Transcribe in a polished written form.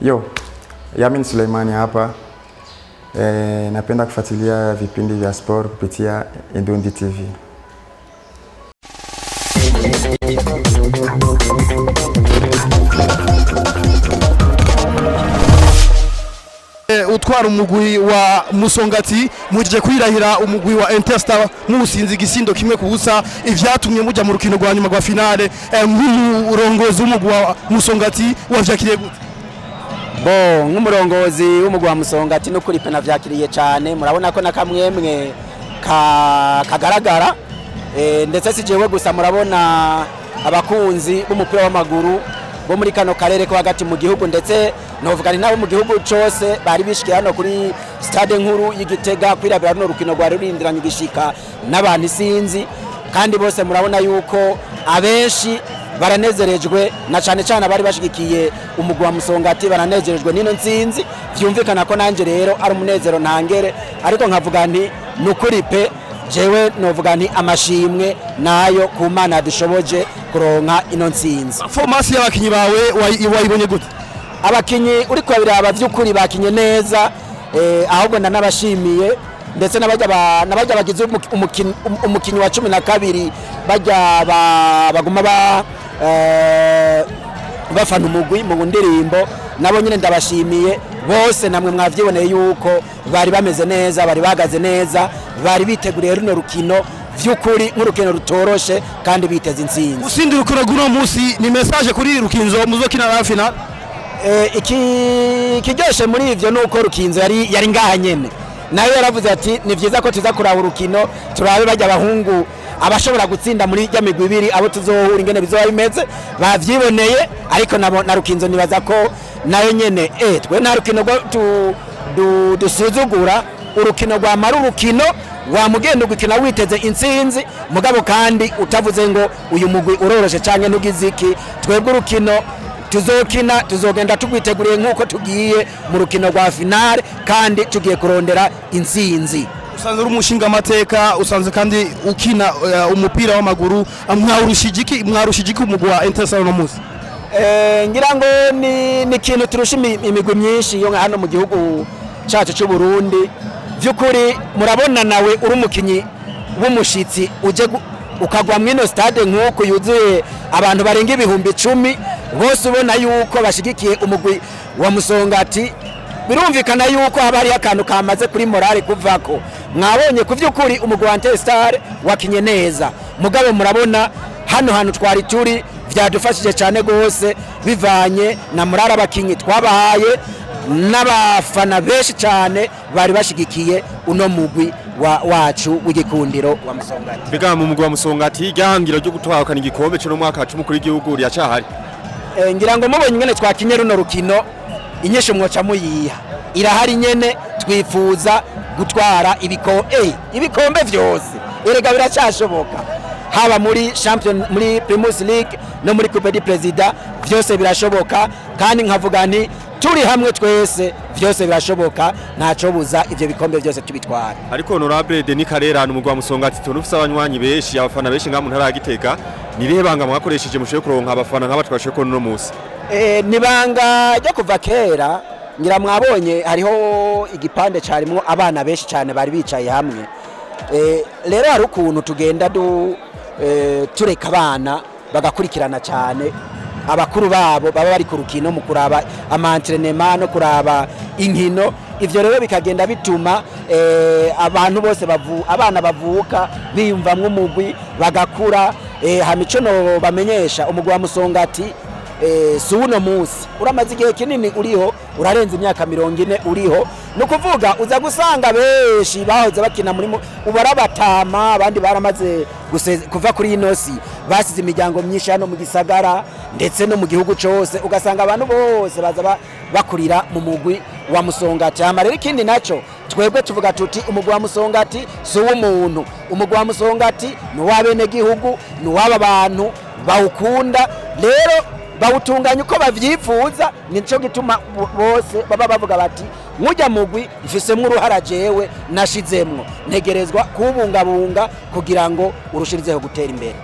Yo, Yamin Suleimani hapa. Napenda kufuatilia vipindi vya sport kupitia Indundi TV. Utwara umugwi wa Musongati mujije kwirahira umugwi wa Interstar muwusinze igisindo 1-0, ivyatumye muja mu rukino rwa nyuma rwa finale. Nk'umurongozi w'umugwi wa Musongati, wavyakiriye gute? Bo nk'umurongozi w'umugwi wa Musongati, n'ukuri pe navyakiriye cyane. Murabona ko nakamwemwe kagaragara, ndetse si jewe gusa, murabona abakunzi b'umupira w'amaguru bo muri kano karere ko hagati mu gihugu, ndetse novuga ni nabo mu gihugu cose bari bishikiye hano kuri stade nkuru y'Igitega kwirabira runo rukino rwari rurindiranye igishika n'abantu isinzi. Kandi bose murabona yuko abenshi baranezerejwe, na cyane cyane abari bashigikiye umugwi wa Musongati baranezerejwe n'ino ntsinzi. Vyumvikana ko nanjye rero ari umunezero ntangere, ariko nkavuga nti nukuri pe, jewe novuga nti amashimwe nayo ku Mana yadushoboje kuronka ino ntsinzi. Formation y'abakinyi bawe wayibonye gute? Abakinyi uri kubabiraba, vy'ukuri bakinye neza, ahubwo ndanabashimiye, ndetse n'abajya bagize umukinyi wa 12, bajya baguma bafana umugwi mu ndirimbo, nabo nyine ndabashimiye bose. Namwe mwavyiboneye yuko bari bameze neza, bari bahagaze neza, bari biteguriye runo rukino vy'ukuri nk'urukino rutoroshe kandi biteze intsinzi. Gutsinda urukino rw'uno munsi ni message kuri Rukinzo muzokina na finale? Iki kiryoshe muri ivyo nuko Rukinzo yari ngaha nyene, nayo yaravuze ati ni vyiza ko tuza kuraba urukino, turabe bajya abahungu abashobora gutsinda muri rya migwi ibiri abo tuzohura ingene bizoba bimeze. Bavyiboneye, ariko nabo na Rukinzo nibaza ko nayo nyene, twe nta rukino dusuzugura. Urukino rwamara urukino wamugenda ugukina witeze intsinzi, mugabo kandi utavuze ngo uyu mugwi uroroshe canke ntugize iki. Twebwe urukino tuzokina tuzogenda tugwiteguriye nk'uko tugiye mu rukino rwa finale kandi tugiye kurondera intsinzi. Usanzwe uri umushinga amateka, usanzwe kandi ukina umupira w'amaguru. Mwarushije iki umugwi wa Interstar uno munsi? Ngira ngo ni ikintu turusha imigwi myinshi yo hano mu gihugu cyacu cy'u Burundi. By'ukuri murabona nawe uri umukinyi w'umushitsi uje ukagwa mw'ino stade nk'uku yuzuye abantu barenga 10,000, bose ubona yuko bashigikiye umugwi wa Musongati, birumvikana yuko haba hariho akantu kamaze kuri morale kuvako. Mwabonye ku by'ukuri umugwi wa Interstar wakinye neza, mugabo murabona hano hantu twari turi byadufashije cyane rwose, bivanye na morale abakinyi twabahaye n'abafana benshi cyane bari bashigikiye uno mugwi wacu w'igikundiro wa Musongati. Mbega mu mugwi wa Musongati ryahangiro ryo gutahukana igikombe cyo mwaka c'umukuru w'igihugu riracahari? Ngira ngo mubonye ingene twakinye runo rukino, inyishu mwoca muyiha irahari nyene. Twifuza gutwara ibikombe vyose, erega biracyashoboka, haba muri champion, muri Primus League no muri Coupe du Président, vyose birashoboka. Kandi nkavuga nti turi hamwe twese vyose birashoboka, ntaco buza ivyo bikombe vyose tubitwara. Ariko honorable Denis Karera, umugwi wa Musongati tubona ufise abanywanyi benshi, abafana benshi ngaha mu ntara ya Gitega. Ni irihe banga mwakoresheje mushoboye kuronka abafana nk'aba twashoboye kubona uno munsi? Ni banga ryo kuva kera. Ngira mwabonye hariho igipande carimwo abana benshi cyane bari bicaye hamwe. Rero hari ukuntu tugenda tureka abana bagakurikirana cyane abakuru babo baba bari ku rukino mu kuraba ama entraînement no kuraba inkino. Ivyo rero bikagenda bituma abantu bose abana bavuka biyumvamwo umugwi bagakura. Hama ico no bamenyesha, umugwi wa Musongati si uno munsi, uramaze igihe kinini uriho, urarenza imyaka 40 uriho. Ni ukuvuga uza gusanga benshi bahoze bakina muri ubu ari abatama, abandi baramaze kuva kuri ino si, basize imiryango myinshi hano mu gisagara ndetse no mu gihugu cose, ugasanga abantu bose baza bakurira mu mugwi wa Musongati. Hama rero ikindi naco, twebwe tuvuga tuti umugwi wa Musongati si uw'umuntu, umugwi wa Musongati ni uw'abenegihugu, ni uw'aba bantu bawukunda, rero bawutunganya uko bavyifuza. Nico gituma bose baba bavuga bati nkujya mugwi mfisemwo uruhara, jewe nashizemwo, ntegerezwa kuwubungabunga kugira ngo urushirizeho gutera imbere.